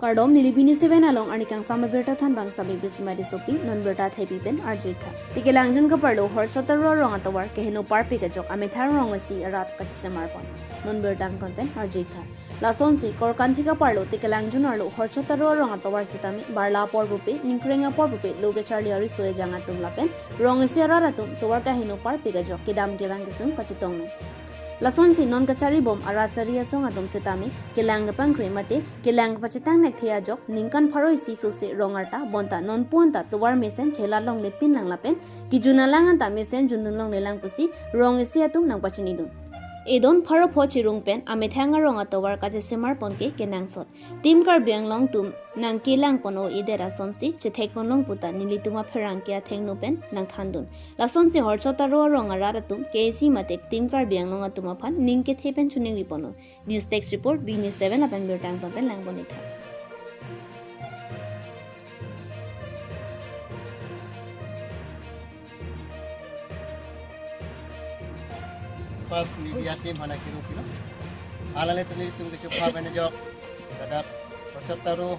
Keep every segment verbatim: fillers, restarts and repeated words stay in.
Kardom, neli B News seven along arni kangsam abirta thanbang Sabi Bismadi Sopi, non birta thepi pen arjuitha. Tikelangjun kaparlo Horchotaro arong atovar keheno parpik ajok amethang rong isi arat kachisemarpon. Non birta angton pen arjuitha. Lasonsi Korkanthi kaparlo Tikelangjun arlo Horchotaro arong atovar sitame barla apor pupe, ningkreng apor pupe, lo kecharli ariso ejang atum lapen rong isi arat atum tovar keheno parpik ajok kedam kevang kesung kachetonglo. Lasonsi non kacharibom arat chari asong atum sitame kelang kepangkre mate kelang kepachethang nekthe ajok ningkan pharo isi sose rong arta bonta nonpu anta tovar mesen chelat longle pinlang lapen kejun alang anta mesen jundun longlelang pusi rong isi atum nangpachinidun. Edon pharo pho chirung pen amethang arong atovar kachisemarpon ke kenangsot. Team Karbi Anglong atum nangkelangpon-o-edet asonsi chethekpon long puta nelitum apherangke athengno pen nangthandun. Lasonsi Horchotaro arong arat atum K A C mate Team Karbi Anglong atum aphan ning kethe pen choningriponlo. News Desk Report, B News seven lapen birta angton pen langpon-itha. First media team hana kiru kilo. Alale tuni tung kechuk pa bene jok. Kadap Horchotaro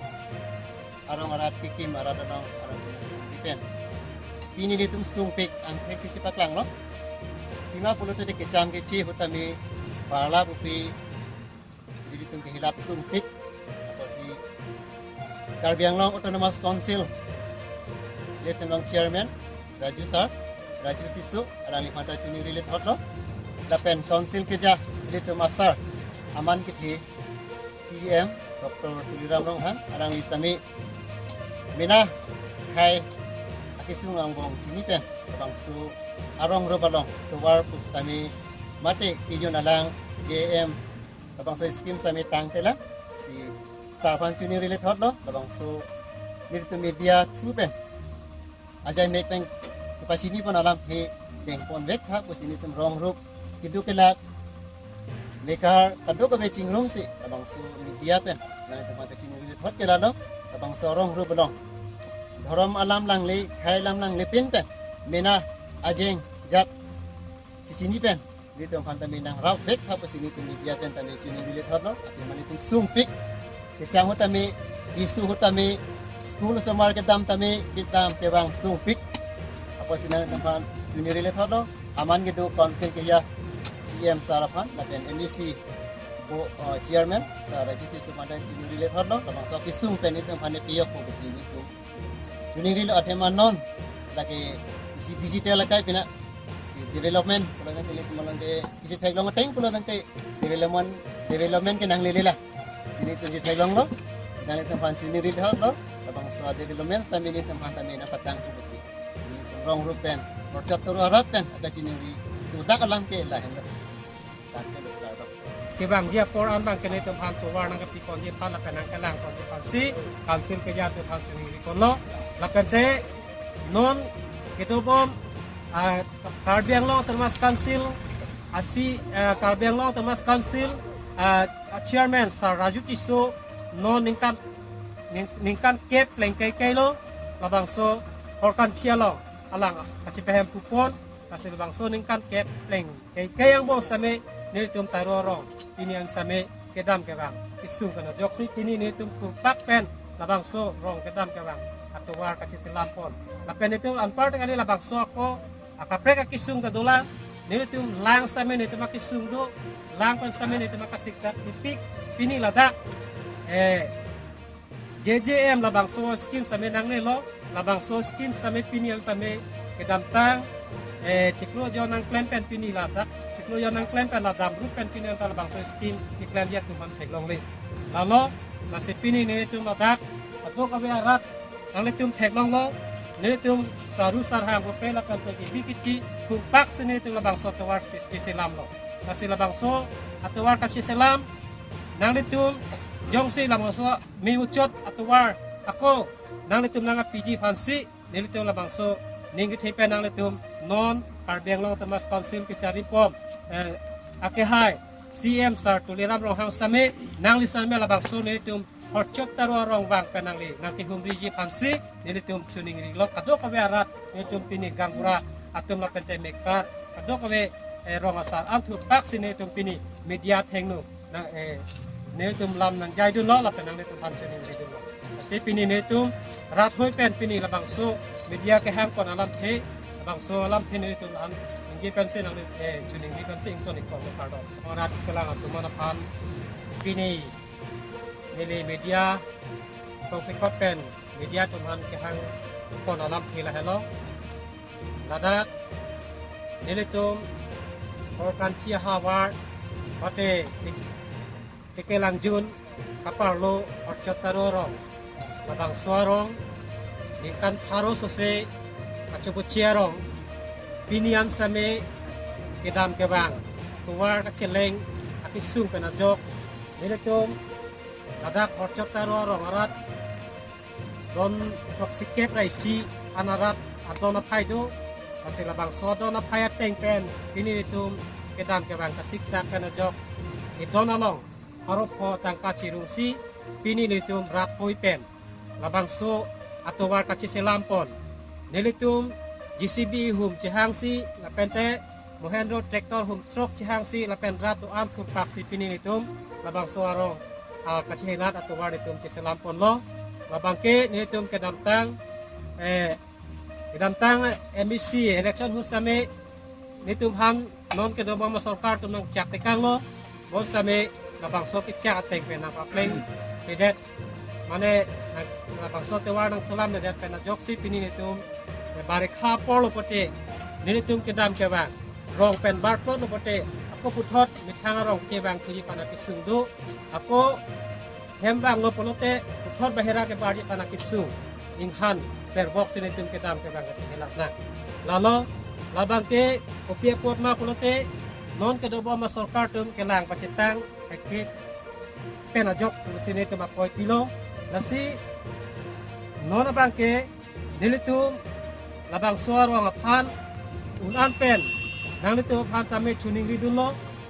arong arat kikim arat anong arat kipen. Pini nelitum sungpik angthek si chepaklanglo. Pima pulote de kecham kechi ahut tame barla pupe nelitum kehilat sungpik. Apotsi Karbi Anglong Autonomous Council ilitum along chairman Raju sir, Raju Tisso, alangliphan ta choningri lethotlo. Lapen council keja ilitum asar aman kethe C E M Doctor Tuliram Ronghang, alangli sitame mena khei akesung angbong chini pen labangso arong rup along tovar pusitame mate kejun alang J M labangso scheme sitame tangtelang si sir aphan choningri lethotlo. Labangso nelitum media through pen ajai mek pen kepachinipon alamthe dengponvek tha pusi nelitum rong rup keduk kelak mekar kadokave chingrumsi labangso media pen nanglitum aphan kachiningri lethot ke lalo. Labangso arong rup along dhorom alam langle, khei alam langle pin pen mena ajeng jat chichini pen nelitum aphan tame nangrapvek tha pusi nelitum media pen tame choningri lethotlo. Athema nelitum sungpik kecham ahut tame, keso ahut tame, school osomar kedam tame kedam kevang sungpik. Apotsi nanglitum aphan choningri lethotlo. Aman kedo council keja C E M sir aphan lapen M A C bo, uh, chairman sir Raju Tisso aphan ta choningri lethotlo. Labangso akesung pen nelitum aphan piyok po pusi nelitum choningrilo. Athema non lake isi digital akai pina si development pulo tangte nelitum along ke isi theklong ateng pulo tangte development, development ke nanglele la. Si nelitum chetheklonglo. Si nanglitum aphan choningri lethotlo. Labangso development sitame nelitum aphan tame nangpatangpo pusi si nelitum rong rup pen Horchotaro arat pen akachiningri sodak alam ke lahenlo. Kevangji apor an abang ke nelitum aphan tovar nangkepiponji aphan lapen nangkelangponji aphansi council keja atum aphan choningriponlo. Lapente non kedobom, ah, Karbi Anglong Autonomous Council, asi, ah, Karbi Anglong Autonomous Council, ah, chairman sir Raju Tisso non ningkan, ning-, ningkan kep plengkeikei lo labangso Korkanthi along alang kachipehem pupon. Lasi labangso ningkan kep plengkeikei angbong sitame nelitum Taro arong pini an sitame kedam kevang kesung pen ajoksi pini nelitum thurpak pen labangso rong kedam kevang atovar kachiselampon. Lapen nelitum anparta kali labangso ako akaprek akesung ta dolang. Nelitum lang sitame nelitum akesung do, lang pen sitame nelitum akasiksak ipik. Pini ladak, eh, J J M labangso scheme sitame nanglelo. Labangso scheme sitame pini an sitame kedamtang, eh, chiklo jon nangklem pen pini ladak, chiklo jon nangklem pen ladam rup pen pini anta labangso scheme keklemji atum aphan theklongle. Lalo, lasi pini nelitum ladak kadokave arat nanglitum theklonglo. Nelitum saru sarhang rupe lapen pe kebi kithi thurpak si nelitum labangso atovar si, chiselamlo. Lasi labangso atovar kachiselam nanglitum jongsi labangso memuchot atovar ako nanglitum nangkapiji aphansi nelitum labangso ning kethe pen nanglitum non Karbi Anglong Autonomous Council kecharibom, eh, akehai C M sir Tuliram Ronghang sitame nangli sitame labangso nelitum Horchotaro arong vang pen nangli nangkehumriji aphansi nelitum choningrilo. Kadokave arat nelitum pini gaonbura atum lapente mekar kadokave, eh, rong asar an thurpak si nelitum pini media athengno nang, eh, nelitum lam nangjaidunlo lapen nanglitum aphan chiningridunlo. Lasi pini nelitum rat hoi pen pini labangso media kehang pon alamthe, labangso alamthe nelitum aphan ningje pensi nangli, eh, chiningri pensi ington ingkong kardom. Rat kelang atum aphan pini neli media tongsekot pen media atum aphan kehang pon alamthe lahelo. Ladak nelitum Korkanthi ahavar mate Te-, Tekelangjun kaparlo Horchot Taro arong, labangso arong ningkan pharo sose achobochi arong, pini an same kedam kevang tovar kacheleng akesung pen ajok nelitum ladak Horchot Taro arong arat don throksi kep ra isi an arat adon aphai do. Lasi labangso adon aphai ateng pen pini nelitum kedam kevang kasiksak pen ajok edon along pharo pho tangka chirungsi pini nelitum rat hoi pen labangso atovar kacheselam pon. Nelitum J C B ihum chehangsi lapente Mahindra tractor hum throk chehangsi lapen rat do-an thurpaksi pini nelitum labangso arong, ah, kachehelat atovar nelitum cheselam ponlo. Labangke nelitum kedamtang, eh, kedamtang M A C election ahut same nelitum aphan non kedobom asorkar atum nangchak tekanglo. Bonsame labangso kechak ateng pen nangpaplengledet, mane nang, labangso tovar nangselamledet pen ajoksi pini nelitum, eh, barikha apor lo pote nelitum kedam kevang rong pen barplot lo pote ako puthot methang arong kevang thuji aphan akesung do, ako hem vanglo pulote puthot bahira kebarji aphan akesung inghan pervok si nelitum kedam kevang kachehelat nang. Lalo labangke kopi apot ma pulote non kedobom asorkar atum kelang pachetang kakhek pen ajok pusi nelitum akoi pilo. Lasi non abangke nelitum labangso arong aphan un-an pen nanglitum aphan same chiningridunlo.